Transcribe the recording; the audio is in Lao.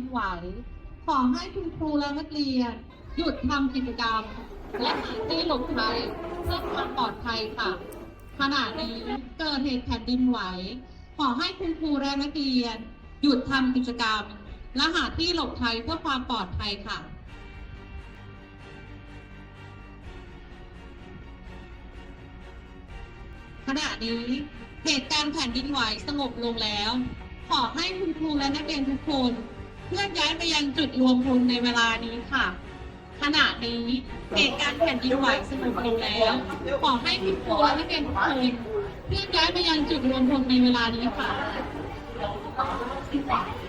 ນໄຫວ ຂໍໃຫ້ຄຸນຄູ ແລະ ນັກຮຽນ ຢຸດທຳກິດຈະກຳ ແລະ ຫາທີ່ຫຼົບໄພ ເພື່ອຄວາມປອດໄພ ຄ່ະ. ຂະນະນີ້ເກີດເຫດແຜ່ນດິນໄຫວ ຂໍໃຫ້ຄຸນຄູ ແລະ ນັກຮຽນ ຢຸດທຳກິດຈະກຳ ແລະ ຫາທີ່ຫຼົບໄພ ເພື່ອຄວາມປອດໄພ ຄ່ະ. ຂະນະນີ້ເຫດການແຜ່ນດິນໄຫວສະຫງົບລົງແລ້ວ ຂໍໃຫ້ຄຸນຄູ ແລະ ນັກຮຽນທຸກຄົນ ເຄື່ອນຍ້າຍໄປຍັງຈຸດລວມພົນໃນເວລານີ້ ຄ່ະ. ຂະນະນີ້ເຫດການແຜ່ນດິນໄຫວສະຫງົບລົງແລ້ວ ຂໍໃຫ້ຄຸນຄູ ແລະ ນັກຮຽນທຸກຄົນ ເຄື່ອນຍ້າຍໄປຍັງຈຸດລວມພົນໃນເວລານີ້ ຄ່ະ.